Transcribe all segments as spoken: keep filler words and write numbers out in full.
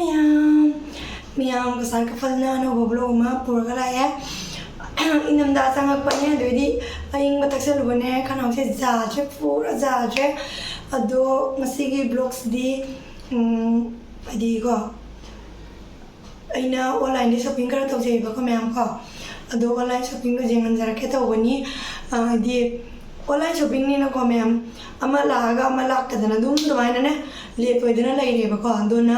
ꯃꯌꯥꯝ, ꯃꯌꯥꯝ ꯀꯁꯥꯔ ꯀꯐꯜꯅ ꯑꯅꯧꯕ vlog ꯑꯃ ꯄꯨꯔꯒ ꯂꯥꯛꯑꯦ꯫ ꯏꯪꯊꯝꯊꯥ ꯆꯪꯉꯛꯄꯅꯦ, ꯑꯗꯨꯗꯩꯗꯤ ꯑꯏꯪꯕ ꯊꯛꯆꯜꯂꯨꯕꯅꯦ, ꯈꯅꯥꯎꯁꯦ ꯖꯥꯗ꯭ꯔꯦ, ꯄꯨꯔꯥ ꯖꯥꯗ꯭ꯔꯦ꯫ ꯑꯗꯣ ꯉꯁꯤꯒꯤ vlogꯁꯤꯗꯤ, ꯎꯝ, ꯍꯥꯏꯗꯤꯀꯣ, ꯑꯩꯅ onlineꯗ shopping ꯈꯔ ꯇꯧꯖꯩꯕꯀꯣ ꯃꯌꯥꯝ ꯀꯣ꯫ ꯑꯗꯣ online shoppingꯗꯣ ꯌꯦꯡꯍꯟꯖꯔꯛꯀꯦ ꯇꯧꯕꯅꯤ꯫ ꯑ, ꯍꯥꯏꯗꯤ online shoppingꯅꯤꯅꯀꯣ ꯃꯌꯥꯝ, ꯑꯃ ꯂꯥꯛꯑꯒ ꯑꯃ ꯂꯥꯛꯇꯗꯅ ꯑꯗꯨꯝ ꯑꯗꯨꯃꯥꯏꯅꯅꯦ ꯂꯦꯞ ꯑꯣꯏꯗꯅ ꯂꯩꯔꯦꯕꯀꯣ꯫ ꯑꯗꯨꯅ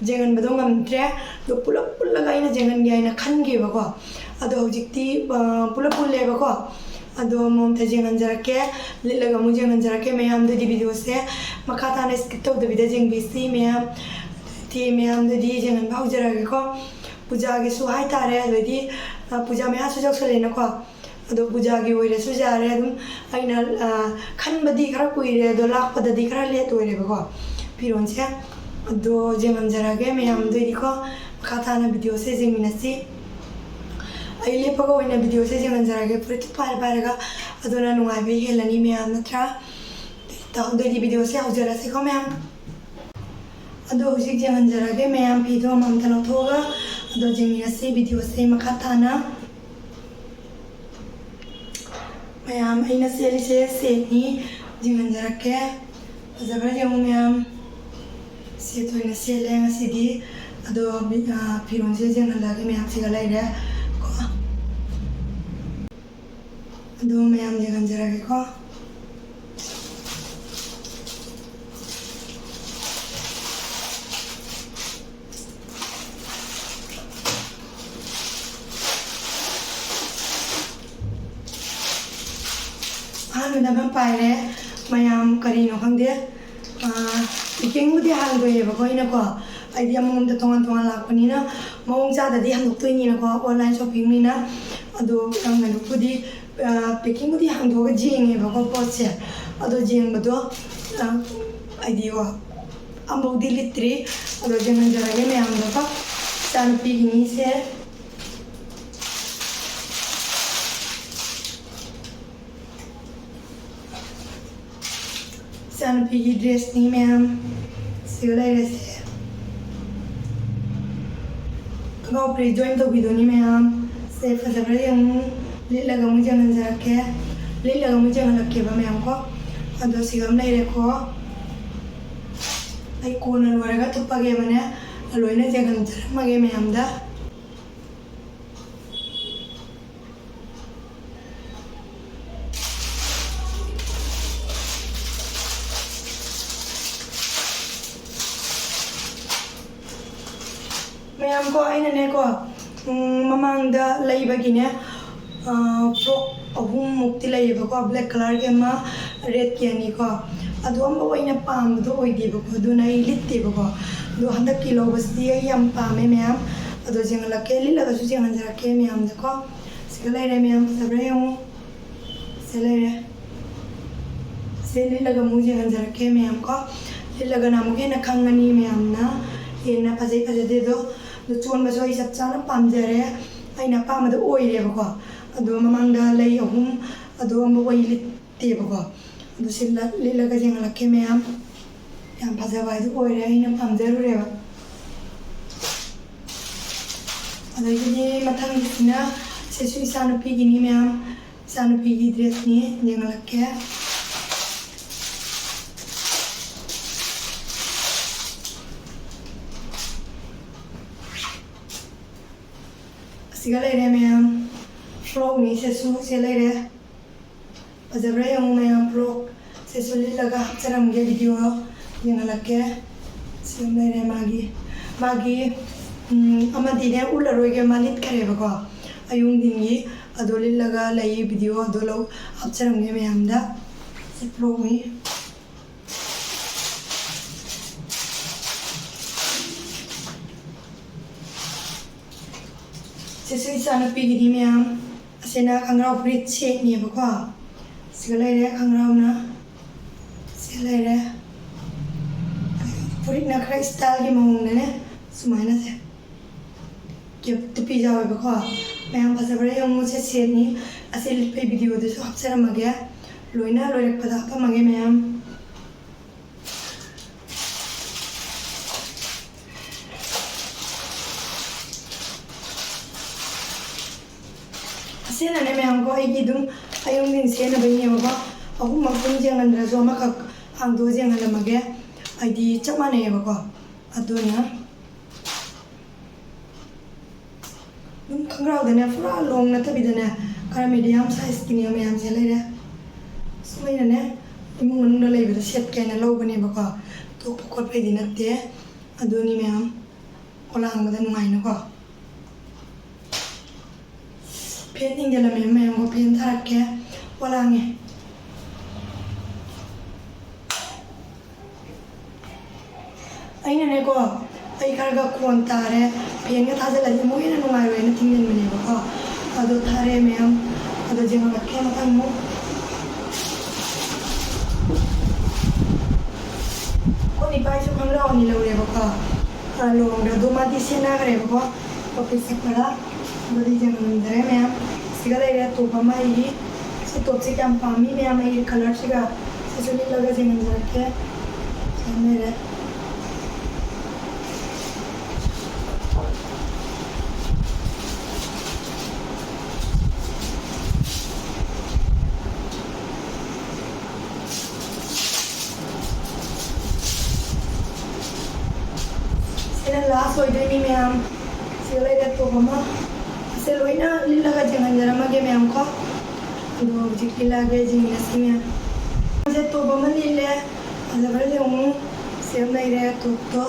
ꯌꯦꯡꯍꯟꯕꯗꯣ ꯉꯝꯗ꯭ꯔꯦ꯫ ꯑꯗꯣ ꯄꯨꯂꯞ ꯄꯨꯜꯂꯒ ꯑꯩꯅ ꯌꯦꯡꯍꯟꯒꯦ ꯍꯥꯏꯅ ꯈꯟꯈꯤꯕꯀꯣ꯫ ꯑꯗꯣ ꯍꯧꯖꯤꯛꯇꯤ, ꯑ, ꯄꯨꯂꯞ ꯄꯨꯜꯂꯦꯕꯀꯣ꯫ ꯑꯗꯣ ꯑꯃꯃꯝꯇ ꯌꯦꯡꯍꯟꯖꯔꯛꯀꯦ, ꯂꯤꯠꯂꯒ ꯑꯃꯨꯛ ꯌꯦꯡꯍꯟꯖꯔꯛꯀꯦ꯫ ꯃꯌꯥꯝꯗꯨꯗꯤ videoꯁꯦ ꯃꯈꯥ ꯇꯥꯅ skip ꯇꯧꯗꯕꯤꯗ ꯌꯦꯡꯕꯤꯁꯤ ꯃꯌꯥꯝ꯫ ꯑꯗꯨꯗꯤ ꯃꯌꯥꯝꯗꯨꯗꯤ ꯌꯦꯡꯍꯟꯕ ꯍꯧꯖꯔꯛꯑꯒꯦꯀꯣ꯫ ꯄꯨꯖꯥꯒꯤꯁꯨ ꯍꯥꯏꯇꯥꯔꯦ, ꯑꯗꯩꯗꯤ, ꯑ, ꯄꯨꯖꯥ ꯃꯌꯥꯁꯨ ꯌꯧꯁꯜꯂꯦꯅꯀꯣ꯫ ꯑꯗꯣ ꯄꯨꯖꯥꯒꯤ ꯑꯣꯏꯔꯁꯨ ꯌꯥꯔꯦ, ꯑꯗꯨꯝ ꯑꯩꯅ, ꯑ, ꯈꯟꯕꯗꯤ ꯈꯔ ꯀꯨꯏꯔꯦ, ꯑꯗꯣ ꯂꯥꯛꯄꯗꯗꯤ ꯈꯔ late ꯑꯣꯏꯔꯦꯕꯀꯣ ꯐꯤꯔꯣꯟꯁꯦ꯫ ꯑꯗꯣ ꯌꯦꯡꯍꯟꯖꯔꯛꯑꯒꯦ ꯃꯌꯥꯝꯗꯣꯏꯗꯤꯀꯣ, ꯃꯈꯥ ꯇꯥꯅ videoꯁꯦ ꯌꯦꯡꯃꯤꯟꯅꯁꯤ꯫ ꯑꯩ ꯂꯦꯞꯄꯒ ꯑꯣꯏꯅ videoꯁꯦ ꯌꯦꯡꯍꯟꯖꯔꯛꯑꯒꯦ, ꯐꯨꯔꯤꯠꯇꯨ ꯄꯥꯏꯔ ꯄꯥꯏꯔꯒ, ꯑꯗꯨꯅ ꯅꯨꯡꯉꯥꯏꯕ ꯍꯦꯜꯂꯅꯤ ꯃꯌꯥꯝ, ꯅꯠꯇ꯭ꯔꯥ? ꯇꯧꯗꯣꯏꯗꯤ videoꯁꯦ ꯍꯧꯖꯔꯁꯤꯀꯣ ꯃꯌꯥꯝ꯫ ꯑꯗꯣ ꯍꯧꯖꯤꯛ ꯌꯦꯡꯍꯟꯖꯔꯒꯦ ꯃꯌꯥꯝ, ꯐꯤꯗꯣ ꯑꯃꯃꯝꯇ ꯂꯧꯊꯣꯛꯑꯒ ꯑꯗꯣ ꯌꯦꯡꯃꯤꯟꯅꯁꯤ videoꯁꯦ ꯃꯈꯥ ꯇꯥꯅ꯫ ꯃꯌꯥꯝ, ꯑꯩꯅ ꯁꯦꯠꯂꯤꯁꯦ setꯅꯤ, ꯌꯦꯡꯍꯟꯖꯔꯛꯀꯦ꯫ ꯐꯖꯕ꯭ꯔꯥ ꯌꯦꯡꯉꯨ ꯃꯌꯥꯝ, set ꯑꯣꯏꯅ ꯁꯦꯠꯂꯦ ꯉꯁꯤꯗꯤ꯫ ꯑꯗꯣ ꯃꯤ-, ꯑ, ꯐꯤꯔꯣꯟꯁꯦ ꯌꯦꯡꯍꯜꯂꯛꯑꯒꯦ ꯃꯌꯥꯝꯁꯤꯒ ꯂꯩꯔꯦ ꯀꯣ꯫ ꯑꯗꯣ ꯃꯌꯥꯝ ꯌꯦꯡꯍꯟꯖꯔꯒꯦꯀꯣ꯫ ꯑꯍꯥꯟꯕꯗ ꯑꯃ ꯄꯥꯏꯔꯦ ꯃꯌꯥꯝ, ꯀꯔꯤꯅꯣ ꯈꯪꯗꯦ꯫ ꯑꯥ, packingꯕꯨꯗꯤ ꯍꯥꯡꯗꯣꯛꯑꯦꯕꯀꯣ ꯑꯩꯅꯀꯣ, ꯑꯩꯗꯤ ꯑꯃꯃꯝꯗ ꯇꯣꯉꯥꯟ ꯇꯣꯉꯥꯟ ꯂꯥꯛꯄꯅꯤꯅ ꯃꯑꯣꯡ ꯆꯥꯗꯗꯤ ꯍꯟꯗꯣꯛꯇꯣꯏꯅꯤꯅꯀꯣ, online shoppingꯅꯤꯅ꯫ ꯑꯗꯣ ꯀꯩꯅꯣꯕꯨꯗꯤ, ꯑꯥ, packingꯕꯨꯗꯤ ꯍꯥꯡꯗꯣꯛꯑꯒ ꯌꯦꯡꯉꯦꯕꯀꯣ ꯄꯣꯠꯁꯦ꯫ ꯑꯗꯣ ꯌꯦꯡꯕꯗꯣ, ꯑꯥ, ꯍꯥꯏꯗꯤꯀꯣ, ꯑꯃꯐꯥꯎꯗꯤ ꯂꯤꯠꯇ꯭ꯔꯤ꯫ ꯑꯗꯣ ꯌꯦꯡꯍꯟꯖꯔꯒꯦ ꯃꯌꯥꯝꯗꯀꯣ꯫ ꯏꯆꯥꯅꯨꯄꯤꯒꯤꯅꯤꯁꯦ꯫ ꯏꯆꯥꯅꯨꯄꯤꯒꯤ dressꯅꯤ ꯃꯌꯥꯝ꯫ ꯁꯤꯒ ꯂꯩꯔꯦꯁꯦ꯫ ꯈꯣꯡꯒ꯭ꯔꯥꯎ ꯐꯨꯔꯤꯠ join ꯇꯧꯕꯤꯗꯣꯏꯅꯤ ꯃꯌꯥꯝ꯫ ꯁꯦ ꯐꯖꯕ꯭ꯔꯥ ꯌꯦꯡꯉꯨ, ꯂꯤꯠꯂꯒ ꯑꯃꯨꯛ ꯌꯦꯡꯍꯟꯖꯔꯛꯀꯦ꯫ ꯂꯤꯠꯂꯒ ꯑꯃꯨꯛ ꯌꯦꯡꯍꯜꯂꯛꯀꯦꯕ ꯃꯌꯥꯝ ꯀꯣ꯫ ꯑꯗꯣ ꯁꯤꯒ ꯑꯃ ꯂꯩꯔꯦꯀꯣ꯫ ꯑꯩ ꯀꯣꯟꯅ ꯂꯣꯏꯔꯒ ꯊꯨꯞꯄꯒꯦꯕꯅꯦ, ꯂꯣꯏꯅ ꯌꯦꯡꯍꯟꯖꯔꯝꯃꯒꯦ ꯃꯌꯥꯝꯗ꯫ ꯃꯌꯥꯝ ꯀꯣ, ꯑꯩꯅꯅꯦꯀꯣ, ꯎꯝ, ꯃꯃꯥꯡꯗ ꯂꯩꯕꯒꯤꯅꯦ, ꯑꯥ, frock ꯑꯍꯨꯝꯃꯨꯛꯇꯤ ꯂꯩꯌꯦꯕꯀꯣ, black colourꯒꯤ ꯑꯃ, redꯀꯤ ꯑꯅꯤꯀꯣ꯫ ꯑꯗꯣ ꯑꯃꯐꯥꯎ ꯑꯩꯅ ꯄꯥꯝꯕꯗꯣ ꯑꯣꯏꯗꯦꯕꯀꯣ, ꯑꯗꯨꯅ ꯑꯩ ꯂꯤꯠꯇꯦꯕꯀꯣ꯫ ꯑꯗꯣ ꯍꯟꯗꯛꯀꯤ ꯂꯧꯕꯁꯤꯗꯤ ꯑꯩ ꯌꯥꯝ ꯄꯥꯝꯃꯦ ꯃꯌꯥꯝ꯫ ꯑꯗꯣ ꯌꯦꯡꯍꯜꯂꯛꯀꯦ, ꯂꯤꯠꯂꯒꯁꯨ ꯌꯦꯡꯍꯟꯖꯔꯛꯀꯦ ꯃꯌꯥꯝꯗꯀꯣ꯫ ꯁꯤꯒ ꯂꯩꯔꯦ ꯃꯌꯥꯝ, ꯐꯖꯕ꯭ꯔꯥ ꯌꯦꯡꯉꯨ꯫ ꯁꯤ ꯂꯩꯔꯦ꯫ ꯁꯤ ꯂꯤꯠꯂꯒ ꯑꯃꯨꯛ ꯌꯦꯡꯍꯟꯖꯔꯛꯀꯦ ꯃꯌꯥꯝ ꯀꯣ꯫ ꯂꯤꯠꯂꯒꯅ ꯑꯃꯨꯛ ꯍꯦꯟꯅ ꯈꯪꯉꯅꯤ ꯃꯌꯥꯝꯅ ꯍꯦꯟꯅ ꯐꯖꯩ ꯐꯖꯗꯦꯗꯣ꯫ ꯑꯗꯨ ꯆꯣꯟꯕꯁꯨ ꯑꯩ ꯆꯞ ꯆꯥꯅ ꯄꯥꯝꯖꯔꯦ꯫ ꯑꯩꯅ ꯑꯄꯥꯝꯕꯗꯣ ꯑꯣꯏꯔꯦꯕꯀꯣ꯫ ꯑꯗꯣ ꯃꯃꯥꯡꯗ ꯂꯩ ꯑꯍꯨꯝ, ꯑꯗꯣ ꯑꯃꯐꯥꯎ ꯑꯩ ꯂꯤꯠꯇꯦꯕꯀꯣ꯫ ꯑꯗꯨ ꯁꯤ ꯂ-, ꯂꯤꯠꯂꯒ ꯌꯦꯡꯍꯜꯂꯛꯀꯦ ꯃꯌꯥꯝ꯫ ꯌꯥꯝ ꯐꯖꯕ ꯍꯥꯏꯗꯨ ꯑꯣꯏꯔꯦ, ꯑꯩꯅ ꯄꯥꯝꯖꯔꯨꯔꯦꯕ꯫ ꯑꯗꯒꯤꯗꯤ ꯃꯊꯪꯒꯤꯁꯤꯅ ꯁꯤꯁꯨ ꯏꯆꯥꯅꯨꯄꯤꯒꯤꯅꯤ ꯃꯌꯥꯝ꯫ ꯏꯆꯥꯅꯨꯄꯤꯒꯤ dressꯅꯤ, ꯌꯦꯡꯍꯜꯂꯛꯀꯦ꯫ ꯑꯁꯤꯒ ꯂꯩꯔꯦ ꯃꯌꯥꯝ, frockꯅꯤ ꯁꯤꯁꯨ, ꯁꯤ ꯂꯩꯔꯦ꯫ ꯐꯖꯕ꯭ꯔꯥ ꯌꯦꯡꯉꯨ ꯃꯌꯥꯝ, frock꯫ ꯁꯤꯁꯨ ꯂꯤꯠꯂꯒ ꯍꯥꯞꯆꯔꯝꯒꯦ, video ꯌꯦꯡꯍꯜꯂꯛꯀꯦ꯫ ꯁꯤ ꯑꯃ ꯂꯩꯔꯦ ꯃꯥꯒꯤ, ꯃꯥꯒꯤ, ꯎꯝ, ꯑꯃꯗꯤꯅꯦ ꯎꯠꯂꯔꯣꯏꯒꯦ, ꯃꯥ ꯂꯤꯠꯈ꯭ꯔꯦꯕꯀꯣ ꯑꯌꯨꯛ ꯅꯨꯡꯊꯤꯟꯒꯤ꯫ ꯑꯗꯣ ꯂꯤꯠꯂꯒ ꯂꯩ, video ꯑꯗꯣ ꯂꯧ ꯍꯥꯞꯆꯔꯝꯒꯦ ꯃꯌꯥꯝꯗ꯫ ꯁꯤ frockꯅꯤ꯫ ꯁꯤꯁꯨ ꯏꯆꯥꯅꯨꯄꯤꯒꯤꯅꯤ ꯃꯌꯥꯝ꯫ ꯑꯁꯤꯅ ꯈꯪꯒ꯭ꯔꯥꯎ ꯐꯨꯔꯤꯠ setꯅꯦꯕꯀꯣ꯫ ꯁꯤꯒ ꯂꯩꯔꯦ ꯈꯪꯒ꯭ꯔꯥꯎꯅ꯫ ꯁꯤ ꯂꯩꯔꯦ꯫ ꯐꯨꯔꯤꯠꯅ ꯈꯔ styleꯒꯤ ꯃꯑꯣꯡꯗꯅꯦ꯫ ꯁꯨꯃꯥꯏꯅꯁꯦ꯫ Cap ꯇꯨꯄꯤ ꯌꯥꯎꯋꯦꯕꯀꯣ꯫ ꯃꯌꯥꯝ ꯐꯖꯕ꯭ꯔꯥ ꯌꯦꯡꯉꯨ, ꯁꯤ setꯅꯤ꯫ ꯑꯁꯤ ꯂꯤꯠꯄꯩ videoꯗꯨꯁꯨ ꯍꯥꯞꯆꯔꯝꯃꯒꯦ꯫ ꯂꯣꯏꯅ ꯂꯣꯏꯔꯛꯄꯗ ꯍꯥꯞꯄꯝꯃꯒꯦ ꯃꯌꯥꯝ꯫ ꯁꯤꯅꯅꯦ ꯃꯌꯥꯝ ꯀꯣ, ꯑꯩꯒꯤ ꯑꯗꯨꯝ ꯑꯌꯨꯛ ꯅꯨꯡꯊꯤꯟ ꯁꯦꯠꯅꯕꯩꯅꯦꯕꯀꯣ꯫ ꯑꯍꯨꯝꯃꯛ ꯑꯗꯨꯝ ꯌꯦꯡꯍꯟꯗ꯭ꯔꯁꯨ ꯑꯃꯈꯛ ꯍꯥꯡꯗꯣꯛꯑ ꯌꯦꯡꯍꯜꯂꯝꯃꯒꯦ꯫ ꯍꯥꯏꯗꯤ ꯆꯞ ꯃꯥꯟꯅꯩꯌꯦꯕꯀꯣ꯫ ꯑꯗꯨꯅ ꯑꯗꯨꯝ ꯈꯣꯡꯒ꯭ꯔꯥꯎꯗꯅꯦ ꯄꯨꯔꯥ ꯂꯣꯡ ꯅꯠꯇꯕꯤꯗꯅꯦ, ꯈꯔ ꯃꯤꯗꯤꯌꯝ ꯁꯥꯏꯖꯀꯤꯅꯦ ꯃꯌꯥꯝꯁꯦ ꯂꯩꯔꯦ꯫ ꯁꯨꯝ ꯑꯩꯅꯅꯦ ꯏꯃꯨꯡ ꯃꯅꯨꯡꯗ ꯂꯩꯕꯗ ꯁꯦꯠꯀꯦꯅ ꯂꯧꯕꯅꯦꯕꯀꯣ꯫ ꯇꯣꯛꯄ ꯈꯣꯠꯄꯩꯗꯤ ꯅꯠꯇꯦ꯫ ꯑꯗꯨꯅꯤ ꯃꯌꯥꯝ, ꯄꯣꯂꯥꯡꯕꯗ ꯅꯨꯡꯉꯥꯏꯅꯀꯣ꯫ ꯐꯦꯟ ꯊꯤꯡꯖꯤꯜꯂꯝꯃꯦ ꯃꯌꯥꯝꯒꯣ, ꯐꯦꯟ ꯊꯥꯔꯛꯀꯦ꯫ ꯄꯣꯂꯥꯡꯉꯦ꯫ ꯑꯩꯅꯅꯦꯀꯣ, ꯑꯩ ꯈꯔꯒ ꯈꯣꯟ ꯇꯥꯔꯦ, ꯐꯦꯟꯒ ꯊꯥꯖꯤꯜꯂꯗꯤ ꯑꯃꯨꯛ ꯍꯦꯟꯅ ꯅꯨꯡꯉꯥꯏꯔꯣꯏꯅ ꯊꯤꯡꯖꯤꯟꯕꯅꯦꯕꯀꯣ꯫ ꯑꯗꯣ ꯊꯥꯔꯦ ꯃꯌꯥꯝ꯫ ꯑꯗꯣ ꯌꯦꯡꯉꯛꯀꯦ ꯃꯊꯪ ꯑꯃꯨꯛ꯫ ꯑꯩꯈꯣꯏ ꯏꯄꯥꯁꯨ ꯈꯣꯡꯒ꯭ꯔꯥꯎ ꯑꯅꯤ ꯂꯧꯔꯦꯕꯀꯣ꯫ ꯑ, ꯂꯨꯍꯣꯡꯕꯗꯣ ꯃꯥꯗꯤ ꯁꯦꯠꯅꯈ꯭ꯔꯦꯕꯀꯣ, ꯑꯣꯐꯤꯁ ꯆꯠꯄꯗ꯫ ꯑꯗꯨꯗꯤ ꯌꯦꯡꯉꯝꯗꯔꯦ ꯃꯌꯥꯝ꯫ ꯁꯤꯒ ꯂꯩꯔꯦ ꯇꯣꯞ ꯑꯃ ꯑꯩꯒꯤ꯫ ꯁꯤ ꯇꯣꯞꯁꯦ ꯀꯌꯥꯝ ꯄꯥꯝꯃꯤ ꯃꯌꯥꯝ, ꯑꯩꯒꯤ ꯀꯂꯔꯁꯤꯒ꯫ ꯁꯤꯁꯨ ꯂꯤꯠꯂꯒ ꯌꯦꯡꯍꯟꯖꯔꯛꯀꯦ꯫ ꯁꯤꯃ ꯂꯩꯔꯦ꯫ ꯁꯤꯅ ꯂꯥꯁ ꯑꯣꯏꯗꯣꯏꯅꯤ ꯃꯌꯥꯝ꯫ ꯁꯤꯗ ꯂꯩꯔꯦ ꯇꯣꯞ ꯑꯃ꯫ ꯁꯦ ꯂꯣꯏꯅ ꯂꯤꯠꯂꯒ ꯌꯦꯡꯍꯟꯖꯔꯝꯃꯒꯦ ꯃꯌꯥꯝ ꯀꯣ꯫ ꯑꯗꯣ ꯍꯧꯖꯤꯛ ꯂꯤꯠꯂꯛꯑꯒꯦ ꯌꯦꯡꯉꯁꯤ ꯃꯌꯥꯝ꯫ ꯁꯦ ꯇꯣꯞ ꯑꯃ ꯂꯤꯠꯂꯦ꯫ ꯐꯖꯕ꯭ꯔꯥ ꯌꯦꯡꯉꯨ꯫ ꯁꯤ ꯑꯃ ꯂꯩꯔꯦ ꯇꯣꯞꯇꯣ꯫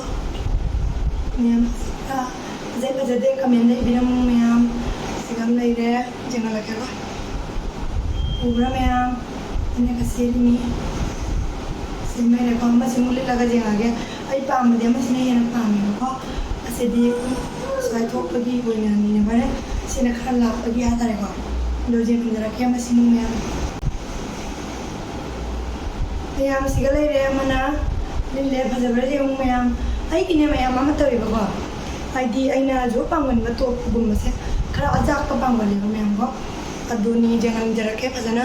ꯃꯌꯥꯝ ꯐꯖꯕ꯭ꯔꯥ? ꯐꯖꯩ ꯐꯖꯗꯦ ꯀꯃꯦꯟꯗ ꯏꯕꯤꯔꯝꯃꯨ ꯃꯌꯥꯝ꯫ ꯁꯤꯒ ꯑꯃ ꯂꯩꯔꯦ꯫ ꯌꯦꯡꯍꯜꯂꯛꯀꯦꯀꯣ꯫ ꯎꯕ꯭ꯔꯥ ꯃꯌꯥꯝ? ꯑꯩꯅꯒ ꯁꯦꯠꯂꯤꯅꯤ꯫ ꯁꯤ ꯑꯃ ꯂꯩꯔꯦꯀꯣ꯫ ꯑꯃꯁꯤꯃꯨꯛ ꯂꯤꯠꯂꯒ ꯌꯦꯡꯉꯒꯦ꯫ ꯑꯩ ꯄꯥꯝꯕꯗꯤ ꯑꯃꯁꯤꯅ ꯍꯦꯟꯅ ꯄꯥꯝꯃꯦꯕꯀꯣ꯫ ꯑꯁꯤꯗꯤ ꯁ꯭ꯋꯥꯏ ꯊꯣꯛꯄꯒꯤ ꯑꯣꯏꯅꯅꯤꯅꯦ ꯍꯣꯔꯦꯟ꯫ ꯁꯤꯅ ꯈꯔ ꯂꯥꯞꯄꯒꯤ ꯍꯥꯏꯇꯥꯔꯦꯀꯣ꯫ ꯑꯗꯣ ꯌꯦꯡꯍꯟꯖꯔꯛꯀꯦ ꯑꯃꯁꯤꯃꯨꯛ ꯃꯌꯥꯝ꯫ ꯃꯌꯥꯝ ꯁꯤꯒ ꯂꯩꯔꯦ ꯑꯃꯅ꯫ ꯂꯤꯠꯂꯦ, ꯐꯖꯕ꯭ꯔꯥ ꯌꯦꯡꯉꯨ ꯃꯌꯥꯝ꯫ ꯑꯩꯒꯤꯅꯦ ꯃꯌꯥꯝ ꯑꯃ ꯇꯧꯋꯦꯕꯀꯣ꯫ ꯍꯥꯏꯗꯤ ꯑꯩꯅ ꯖꯣꯕ ꯄꯥꯝꯒꯟꯕ ꯇꯣꯞꯒꯨꯝꯕꯁꯦ ꯈꯔ ꯑꯆꯥꯛꯄ ꯄꯥꯝꯒꯜꯂꯦꯕ ꯃꯌꯥꯝꯀꯣ꯫ ꯑꯗꯨꯅꯤ ꯌꯦꯡꯍꯟꯖꯔꯛꯀꯦ ꯐꯖꯅ꯫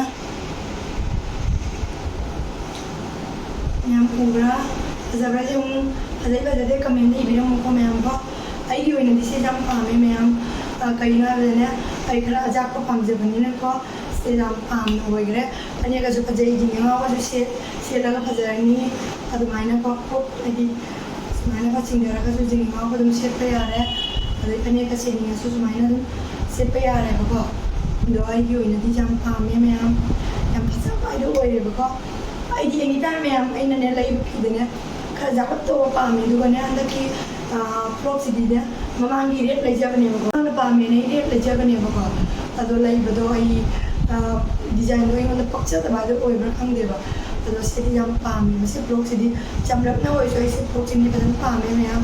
ꯃꯌꯥꯝ ꯎꯕ꯭ꯔꯥ? ꯐꯖꯕ꯭ꯔꯥ ꯌꯦꯡꯉꯨ꯫ ꯐꯖꯩ ꯐꯖꯗꯦ ꯀꯃꯦꯟꯗ ꯏꯕꯤꯔꯝꯃꯨꯀꯣ ꯃꯌꯥꯝꯀꯣ꯫ ꯑꯩꯒꯤ ꯑꯣꯏꯅꯗꯤ ꯁꯤꯁꯦ ꯌꯥꯝ ꯄꯥꯝꯃꯦ ꯃꯌꯥꯝ꯫ ꯑ, ꯀꯩꯒꯤꯅꯣ ꯍꯥꯏꯕꯗꯅꯦ, ꯑꯩ ꯈꯔ ꯑꯖꯥꯠꯄ ꯄꯥꯝꯖꯕꯅꯤꯅꯀꯣ, ꯁꯤ ꯌꯥꯝ ꯄꯥꯝꯅ ꯑꯣꯏꯈ꯭ꯔꯦ꯫ ꯐꯅꯦꯛꯀꯁꯨ ꯐꯖꯩ, ꯖꯤꯡ ꯉꯥꯎꯒꯁꯨ ꯁꯦꯠ-, ꯁꯦꯠꯂꯒ ꯐꯖꯔꯅꯤ꯫ ꯑꯗꯨꯃꯥꯏꯅꯀꯣ, ꯀꯣꯛ ꯍꯥꯏꯗꯤ ꯁꯨꯃꯥꯏꯅꯒ ꯆꯤꯡꯊꯔꯒꯁꯨ ꯖꯤꯡ ꯉꯥꯎꯒ ꯑꯗꯨꯝ ꯁꯦꯠꯄ ꯌꯥꯔꯦ꯫ ꯑꯗꯩ ꯐꯅꯦꯛꯀ ꯁꯦꯠꯅꯤꯡꯉꯁꯨ ꯁꯨꯃꯥꯏꯅ ꯑꯗꯨꯝ ꯁꯦꯠꯄ ꯌꯥꯔꯦꯕꯀꯣ꯫ ꯑꯗꯣ ꯑꯩꯒꯤ ꯑꯣꯏꯅꯗꯤ ꯌꯥꯝ ꯄꯥꯝꯃꯦ ꯃꯌꯥꯝ, ꯌꯥꯝ ꯐꯖꯕ ꯍꯥꯏꯗꯣ ꯑꯣꯏꯔꯦꯕꯀꯣ꯫ ꯑꯩꯗꯤ ꯑꯦꯅꯤ ꯇꯥꯏꯝ ꯃꯌꯥꯝ ꯑꯩꯅꯅꯦ ꯂꯩꯕ ꯐꯤꯗꯅꯦ ꯈꯔ ꯖꯥꯀꯠ ꯇꯧꯕ ꯄꯥꯝꯃꯦ꯫ ꯑꯗꯨꯒꯅꯦ ꯍꯟꯗꯛꯀꯤ, ꯑꯥ, ꯐ꯭ꯔꯣꯛꯁꯤꯗꯤꯅꯦ ꯃꯃꯥꯡꯒꯤ ꯔꯦꯠ ꯂꯩꯖꯕꯅꯦꯕꯀꯣ꯫ ꯃꯃꯥꯡꯗ ꯄꯥꯝꯃꯦꯅ ꯑꯩ ꯔꯦꯠ ꯂꯩꯖꯕꯅꯦꯕꯀꯣ꯫ ꯑꯗꯣ ꯂꯩꯕꯗꯣ ꯑꯩ, ꯑꯥ, ꯗꯤꯖꯥꯏꯟꯗꯣ ꯑꯩꯉꯣꯟꯗ ꯄꯛꯆꯗꯕ ꯍꯥꯏꯗꯣ ꯑꯣꯏꯕ꯭ꯔꯥ ꯈꯪꯗꯦꯕ꯫ ꯑꯗꯣ ꯁꯤꯗꯤ ꯌꯥꯝ ꯄꯥꯝꯃꯦ꯫ ꯃꯁꯤ ꯐ꯭ꯔꯣꯛꯁꯤꯗꯤ ꯆꯝꯂꯞꯅ ꯑꯣꯏꯔꯁꯨ ꯑꯩ ꯁꯤ ꯐ꯭ꯔꯣꯛꯁꯤꯅꯤ ꯐꯖꯅ ꯄꯥꯝꯃꯦ ꯃꯌꯥꯝ꯫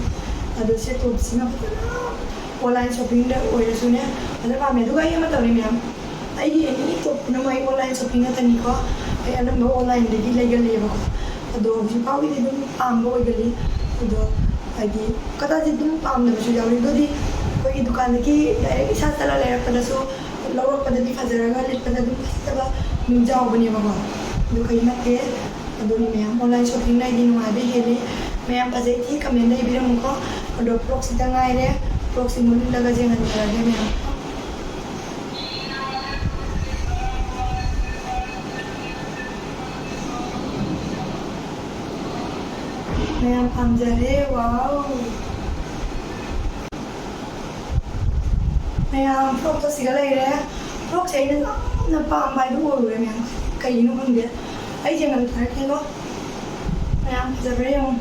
ꯑꯗꯣ ꯁꯤ ꯇꯣꯞꯁꯤꯃ ꯐꯖꯅ ꯑꯣꯟꯂꯥꯏꯟ ꯁꯣꯞꯄꯤꯡꯗ ꯑꯣꯏꯔꯁꯨꯅꯦ ꯐꯖꯅ ꯄꯥꯝꯃꯦ꯫ ꯑꯗꯨꯒ ꯑꯩ ꯑꯃ ꯇꯧꯔꯤ ꯃꯌꯥꯝ, ꯑꯩꯒꯤ ꯑꯦꯅꯤ ꯇꯣꯞ ꯄꯨꯝꯅꯃꯛ ꯑꯩ ꯑꯣꯟꯂꯥꯏꯟ ꯁꯣꯞꯄꯤꯡ ꯉꯥꯛꯇꯅꯤꯀꯣ꯫ ꯑꯩ ꯑꯅꯝꯕ ꯑꯣꯟꯂꯥꯏꯟꯗꯒꯤ ꯂꯩꯒꯜꯂꯦꯕꯀꯣ꯫ ꯑꯗꯣ ꯍꯧꯖꯤꯛ ꯐꯥꯎꯒꯤꯗꯤ ꯑꯗꯨꯝ ꯄꯥꯝꯕ ꯑꯣꯏꯒꯜꯂꯤ꯫ ꯑꯗꯣ ꯍꯥꯏꯗꯤ ꯈꯇꯥꯗꯤ ꯑꯗꯨꯝ ꯄꯥꯝꯗꯕꯁꯨ ꯌꯥꯎꯔꯤ꯫ ꯑꯗꯨꯗꯤ ꯑꯩꯈꯣꯏꯒꯤ ꯗꯨꯀꯥꯟꯗꯒꯤ ꯗꯥꯏꯔꯦꯛ ꯏꯁꯥ ꯆꯠꯂ ꯂꯩꯔꯛꯄꯗꯁꯨ ꯂꯧꯔꯛꯄꯗꯗꯤ ꯐꯖꯔꯒ ꯂꯤꯠꯄꯗ ꯑꯗꯨꯝ ꯐꯖꯗꯕ ꯑꯗꯨꯝ ꯌꯥꯎꯕꯅꯦꯕꯀꯣ꯫ ꯑꯗꯨ ꯀꯩ ꯅꯠꯇꯦ꯫ ꯑꯗꯨꯅꯤ ꯃꯌꯥꯝ, ꯑꯣꯟꯂꯥꯏꯟ ꯁꯣꯞꯄꯤꯡꯅ ꯑꯩꯗꯤ ꯅꯨꯡꯉꯥꯏꯕ ꯍꯦꯜꯂꯤ꯫ ꯃꯌꯥꯝ ꯐꯖꯩ ꯊꯤ ꯀꯃꯦꯟꯗ ꯏꯕꯤꯔꯝꯃꯨꯀꯣ꯫ ꯑꯗꯣ ꯐ꯭ꯔꯣꯛꯁꯤꯗ ꯉꯥꯏꯔꯦ꯫ ꯐ꯭ꯔꯣꯛꯁꯤ ꯃꯨꯟꯍꯜꯂꯒ ꯌꯦꯡꯍꯟꯖꯔꯒꯦ ꯃꯌꯥꯝ꯫ ꯃꯌꯥꯝ ꯄꯥꯝꯖꯔꯦ꯫ ꯋꯥꯎ! ꯃꯌꯥꯝ ꯐ꯭ꯔꯣꯛꯇꯣ ꯁꯤꯒ ꯂꯩꯔꯦ꯫ ꯐ꯭ꯔꯣꯛꯁꯦ ꯑꯩꯅ ꯌꯥꯝꯅ ꯄꯥꯝꯕ ꯍꯥꯏꯗꯨ ꯑꯣꯏꯔꯨꯔꯦ ꯃꯌꯥꯝ꯫ ꯀꯩꯒꯤꯅꯣ ꯈꯪꯗꯦ꯫ ꯑꯩꯁꯦ ꯉꯝꯊꯔꯛꯀꯦꯀꯣ꯫ ꯃꯌꯥꯝ ꯐꯖꯕ꯭ꯔꯥ ꯌꯦꯡꯉꯣ꯫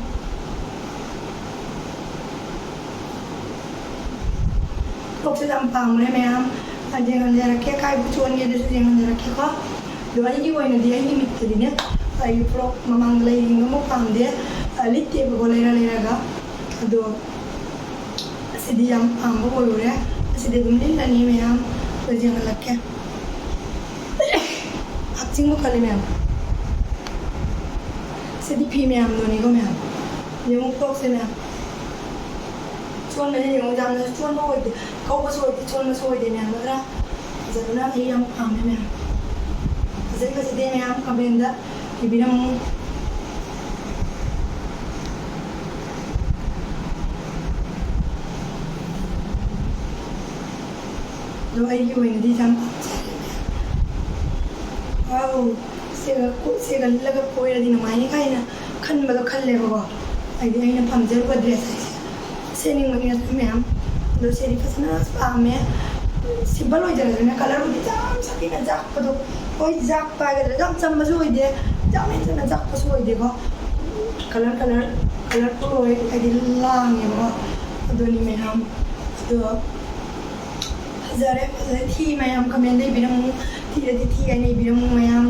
ꯐ꯭ꯔꯣꯛꯁꯦ ꯌꯥꯝ ꯄꯥꯝꯈ꯭ꯔꯦ ꯃꯌꯥꯝ꯫ ꯌꯦꯡꯍꯟꯖꯔꯛꯀꯦ, ꯀꯥꯏꯕꯨ ꯆꯣꯟꯒꯦ ꯑꯗꯨꯁꯨ ꯌꯦꯡꯍꯟꯖꯔꯛꯀꯦꯀꯣ꯫ ꯑꯗꯣ ꯑꯩꯒꯤ ꯑꯣꯏꯅꯗꯤ, ꯑꯩꯒꯤ ꯃꯤꯠꯇꯗꯤꯅꯦ, ꯑꯩ ꯐ꯭ꯔꯣꯛ ꯃꯃꯥꯡꯗ ꯂꯩꯔꯤꯉꯩꯗ ꯑꯃꯨꯛ ꯄꯥꯝꯗꯦ꯫ ꯑ, ꯂꯤꯠꯇꯦꯕꯀꯣ, ꯂꯩꯔ ꯂꯩꯔꯒ꯫ ꯑꯗꯣ ꯑꯁꯤꯗꯤ ꯌꯥꯝ ꯄꯥꯝꯕ ꯑꯣꯏꯔꯨꯔꯦ꯫ ꯑꯁꯤꯗꯤ ꯑꯗꯨꯝ ꯂꯤꯠꯂꯅꯤ ꯃꯌꯥꯝ꯫ ꯑꯗꯣ ꯌꯦꯡꯍꯜꯂꯛꯀꯦ꯫ ꯍꯛꯆꯤꯡꯕꯨ ꯈꯜꯂꯤ ꯃꯌꯥꯝ꯫ ꯁꯤꯗꯤ ꯐꯤ ꯃꯌꯥꯝꯗꯨꯅꯤꯀꯣ ꯃꯌꯥꯝ꯫ ꯌꯦꯡꯉꯨ ꯐ꯭ꯔꯣꯛꯁꯦ ꯃꯌꯥꯝ꯫ ꯆꯣꯟꯕꯅꯦ ꯌꯦꯡꯉꯨ, ꯌꯥꯝꯅꯁꯨ ꯆꯣꯟꯕ ꯑꯣꯏꯗꯦ, ꯀꯧꯕꯁꯨ ꯑꯣꯏꯗꯦ, ꯆꯣꯟꯕꯁꯨ ꯑꯣꯏꯗꯦ ꯃꯌꯥꯝ, ꯅꯠꯇ꯭ꯔꯥ? ꯐꯖꯕꯅ ꯑꯩ ꯌꯥꯝ ꯄꯥꯝꯃꯦ ꯃꯌꯥꯝ꯫ ꯐꯖꯩ ꯐꯖꯗꯦ ꯃꯌꯥꯝ ꯀꯃꯦꯟꯗ ꯏꯕꯤꯔꯝꯃꯨ꯫ ꯑꯗꯣ ꯑꯩꯒꯤ ꯑꯣꯏꯅꯗꯤ ꯌꯥꯝ ꯄꯥꯝꯖꯔꯦ꯫ ꯋꯥꯎ, ꯁꯦꯒ ꯀꯣ-, ꯁꯦꯒ ꯂꯤꯠꯂꯒ ꯀꯣꯏꯔꯗꯤ ꯅꯨꯡꯉꯥꯏꯅꯤ ꯀꯥꯏꯅ ꯈꯟꯕꯗꯣ ꯈꯜꯂꯦꯕꯀꯣ꯫ ꯍꯥꯏꯗꯤ ꯑꯩꯅ ꯄꯥꯝꯖꯔꯨꯕ ꯗ꯭ꯔꯦꯁ ꯍꯥꯏꯁꯦ ꯁꯦꯠꯅꯤꯡꯕꯒꯤ ꯅꯠꯇꯦ ꯃꯌꯥꯝ꯫ ꯑꯗꯣ ꯁꯦꯗꯤ ꯐꯖꯅ ꯄꯥꯝꯃꯦ꯫ ꯁꯤꯝꯄꯜ ꯑꯣꯏꯖꯔꯁꯨꯅꯦ, ꯀꯂꯔꯕꯨꯗꯤ ꯌꯥꯝ ꯁꯥꯊꯤꯅ ꯖꯥꯛꯄꯗꯣ, ꯍꯣꯏ, ꯖꯥꯛꯄ ꯍꯥꯏꯒꯗ꯭ꯔꯥ, ꯌꯥꯝ ꯆꯝꯕꯁꯨ ꯑꯣꯏꯗꯦ, ꯌꯥꯝ ꯍꯦꯟꯖꯟꯅ ꯖꯥꯛꯄꯁꯨ ꯑꯣꯏꯗꯦꯀꯣ꯫ ꯀꯂꯔ, ꯀꯂꯔ, ꯀꯂꯔꯐꯨꯜ ꯑꯣꯏ, ꯍꯥꯏꯗꯤ ꯂꯥꯡꯉꯦꯕꯀꯣ꯫ ꯑꯗꯨꯅꯤ ꯃꯌꯥꯝ꯫ ꯑꯗꯣ ꯐꯖꯔꯦ, ꯐꯖꯔꯦ꯫ ꯊꯤ ꯃꯌꯥꯝ ꯀꯃꯦꯟꯗ ꯏꯕꯤꯔꯝꯃꯨ꯫ ꯊꯤꯔꯗꯤ ꯊꯤ ꯍꯥꯏꯅ ꯏꯕꯤꯔꯝꯃꯨ ꯃꯌꯥꯝ꯫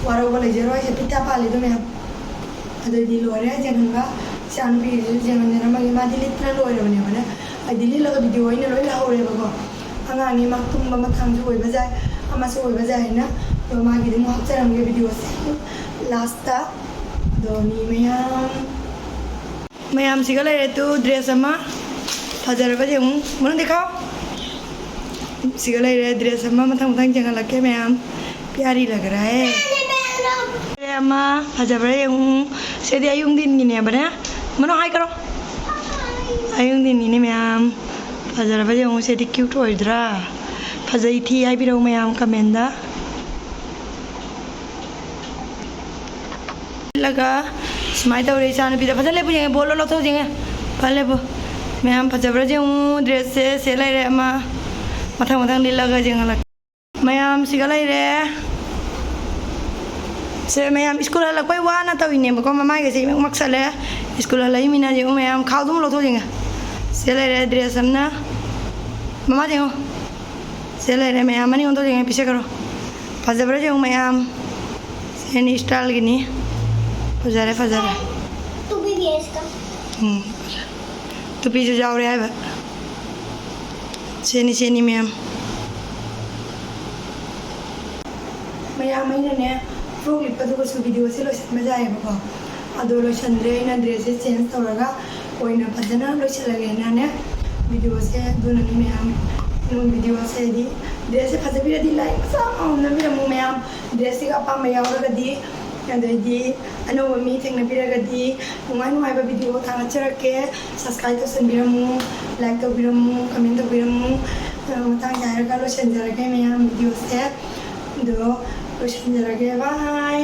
ꯋꯥꯔꯧꯕ ꯂꯩꯖꯔꯣꯏ, ꯑꯩꯁꯦ ꯄꯤꯛꯇ ꯄꯥꯜꯂꯤꯗꯣ ꯃꯌꯥꯝ꯫ ꯑꯗꯨꯗꯤ ꯂꯣꯏꯔꯦ ꯌꯦꯡꯍꯟꯕ꯫ ꯏꯆꯥꯅꯨꯄꯤꯒꯤꯁꯨ ꯌꯦꯡꯍꯟꯖꯔꯝꯃꯒꯦ꯫ ꯃꯥꯗꯤ ꯂꯤꯠꯇꯅ ꯂꯣꯏꯔꯕꯅꯦꯕꯅꯦ꯫ ꯍꯥꯏꯗꯤ ꯂꯤꯠꯂꯒ ꯚꯤꯗꯤꯑꯣ ꯑꯩꯅ ꯂꯣꯏ ꯂꯧꯍꯧꯔꯦꯕꯀꯣ꯫ ꯑꯉꯥꯡꯒꯤ ꯃꯥ ꯇꯨꯝꯕ ꯃꯇꯥꯡꯁꯨ ꯑꯣꯏꯕ ꯌꯥꯏ, ꯑꯃꯁꯨ ꯑꯣꯏꯕ ꯌꯥꯏ ꯍꯥꯏꯅ꯫ ꯑꯗꯣ ꯃꯥꯒꯤꯗꯤ ꯑꯃꯨꯛ ꯍꯥꯞꯆꯔꯝꯒꯦ ꯚꯤꯗꯤꯑꯣꯁꯦ ꯂꯥꯁꯇ꯫ ꯑꯗꯣ ꯃꯤ ꯃꯌꯥꯝ, ꯃꯌꯥꯝꯁꯤꯒ ꯂꯩꯔꯦ ꯇꯨ ꯗ꯭ꯔꯦꯁ ꯑꯃ꯫ ꯐꯖꯔꯕ ꯌꯦꯡꯉꯨ꯫ ꯃꯅꯨꯡꯗꯤ ꯈꯥꯎ꯫ ꯁꯤꯒ ꯂꯩꯔꯦ ꯗ꯭ꯔꯦꯁ ꯑꯃ, ꯃꯊꯪ ꯃꯊꯪ ꯌꯦꯡꯍꯜꯂꯛꯀꯦ ꯃꯌꯥꯝ꯫ ꯄꯤꯌꯥꯔꯤ ꯂꯒ ꯔꯍꯥ ꯍꯦ꯫ ꯑꯃ ꯐꯖꯕ꯭ꯔꯥ ꯌꯦꯡꯉꯨ꯫ ꯁꯤꯗꯤ ꯑꯌꯨꯡꯗꯤꯟꯒꯤꯅꯦꯕꯅꯦ꯫ ꯃꯅꯨꯡ ꯍꯥꯏꯈ꯭ꯔꯣ꯫ ꯑꯌꯨꯡꯗꯤꯟꯒꯤꯅꯦ ꯃꯌꯥꯝ꯫ ꯐꯖꯔꯕ ꯌꯦꯡꯉꯨ꯫ ꯁꯤꯗꯤ ꯀ꯭ꯌꯨꯠ ꯑꯣꯏꯗ꯭ꯔꯥ? ꯐꯖꯩ ꯊꯤ ꯍꯥꯏꯕꯤꯔꯛꯎ ꯃꯌꯥꯝ ꯀꯃꯦꯟꯗ꯫ ꯂꯒ ꯁꯨꯃꯥꯏꯅ ꯇꯧꯔꯦ ꯏꯆꯥꯅꯨꯄꯤꯗ꯫ ꯐꯖꯅ ꯂꯦꯞꯄꯨ ꯌꯦꯡꯉꯦ, ꯕꯣꯜꯗꯣ ꯂꯧꯊꯣꯛ ꯌꯦꯡꯉꯦ꯫ ꯐꯖꯅ ꯂꯦꯞꯄꯨ꯫ ꯃꯌꯥꯝ ꯐꯖꯕ꯭ꯔꯥ ꯌꯦꯡꯉꯨ꯫ ꯗ꯭ꯔꯦꯁꯁꯦ ꯁꯦꯠ ꯂꯩꯔꯦ ꯑꯃ꯫ ꯃꯊꯪ ꯃꯊꯪ ꯂꯤꯠꯂꯒ ꯌꯦꯡꯍꯜꯂꯛꯀꯦ꯫ ꯃꯌꯥꯝ ꯁꯤꯒ ꯂꯩꯔꯦ꯫ ꯁꯦ ꯃꯌꯥꯝ ꯁ꯭ꯀꯨꯜ ꯍꯜꯂꯛꯄꯩ ꯋꯥꯅ ꯇꯧꯔꯤꯅꯦꯕꯀꯣ꯫ ꯃꯃꯥꯏꯒꯁꯦ ꯏꯃꯛ ꯃꯛꯁꯜꯂꯦ꯫ ꯁ꯭ꯀꯨꯜ ꯍꯜꯂꯛꯏꯃꯤꯅ ꯌꯦꯡꯉꯨ ꯃꯌꯥꯝ꯫ ꯈꯥꯎꯗꯨ ꯑꯃꯨꯛ ꯂꯧꯊꯣꯛ ꯌꯦꯡꯉꯦ꯫ ꯁꯦ ꯂꯩꯔꯦ ꯗ꯭ꯔꯦꯁ ꯑꯃꯅ꯫ ꯃꯃꯥ ꯌꯦꯡꯉꯨ꯫ ꯁꯦ ꯂꯩꯔꯦ ꯃꯌꯥꯝ꯫ ꯃꯅꯤꯡ ꯑꯣꯟꯊꯣꯛ ꯌꯦꯡꯉꯦ, ꯄꯤꯁꯦ ꯈꯔꯣ꯫ ꯐꯖꯕ꯭ꯔꯥ ꯌꯦꯡꯉꯨ ꯃꯌꯥꯝ꯫ ꯁꯦꯅꯤ ꯁ꯭ꯇꯥꯏꯜꯒꯤꯅꯤ꯫ ꯐꯖꯔꯦ, ꯐꯖꯔꯦ꯫ ꯇꯨꯄꯤ ꯕꯦꯁꯀ꯫ ꯎꯝ꯫ ꯇꯨꯄꯤꯁꯨ ꯌꯥꯎꯔꯦ ꯍꯥꯏꯕ꯫ ꯁꯦꯅꯤ, ꯁꯦꯅꯤ ꯃꯌꯥꯝ꯫ ꯃꯌꯥꯝ ꯑꯩꯅꯅꯦ, ꯐ꯭ꯔꯣꯛ ꯂꯤꯠꯄꯗꯨꯒꯁꯨ ꯚꯤꯗꯤꯑꯣꯁꯦ ꯂꯣꯏꯁꯤꯟꯕ ꯌꯥꯏꯌꯦꯕꯀꯣ꯫ ꯑꯗꯣ ꯂꯣꯏꯁꯤꯟꯗ꯭ꯔꯦ, ꯑꯩꯅ ꯗ꯭ꯔꯦꯁꯁꯦ ꯆꯦꯟꯖ ꯇꯧꯔꯒ ꯑꯣꯏꯅ ꯐꯖꯅ ꯂꯣꯏꯁꯤꯜꯂꯒꯦꯅꯅꯦ꯫ ꯚꯤꯗꯤꯑꯣꯁꯦ ꯑꯗꯨꯅꯅꯤ ꯃꯌꯥꯝ꯫ ꯎꯝ, ꯚꯤꯗꯤꯑꯣꯁꯦ ꯍꯥꯏꯗꯤ ꯗ꯭ꯔꯦꯁꯁꯦ ꯐꯖꯕꯤꯔꯗꯤ ꯂꯥꯏꯛ ꯃꯆꯥ ꯑꯃꯃꯝ ꯅꯝꯕꯤꯔꯝꯃꯨ ꯃꯌꯥꯝ꯫ ꯗ꯭ꯔꯦꯁꯁꯤꯒ ꯑꯄꯥꯝꯕ ꯌꯥꯎꯔꯒꯗꯤ, ꯑꯗꯩꯗꯤ ꯑꯅꯧꯕ ꯃꯤ ꯊꯦꯡꯅꯕꯤꯔꯒꯗꯤ ꯅꯨꯡꯉꯥꯏ ꯅꯨꯡꯉꯥꯏꯕ ꯚꯤꯗꯤꯑꯣ ꯊꯥꯒꯠꯆꯔꯛꯀꯦ꯫ ꯁꯕꯁꯀ꯭ꯔꯥꯏꯕ ꯇꯧꯁꯟꯕꯤꯔꯝꯃꯨ, ꯂꯥꯏꯛ ꯇꯧꯕꯤꯔꯝꯃꯨ, ꯀꯃꯦꯟ ꯇꯧꯕꯤꯔꯝꯃꯨ꯫ ꯃꯇꯥꯡꯗ ꯍꯥꯏꯔꯒ ꯂꯣꯏꯁꯤꯟꯖꯔꯒꯦ ꯃꯌꯥꯝ ꯚꯤꯗꯤꯑꯣꯁꯦ꯫ ꯑꯗꯣ ꯂꯣꯏꯁꯤꯟꯖꯔꯒꯦ꯫ ꯕꯥꯏ꯫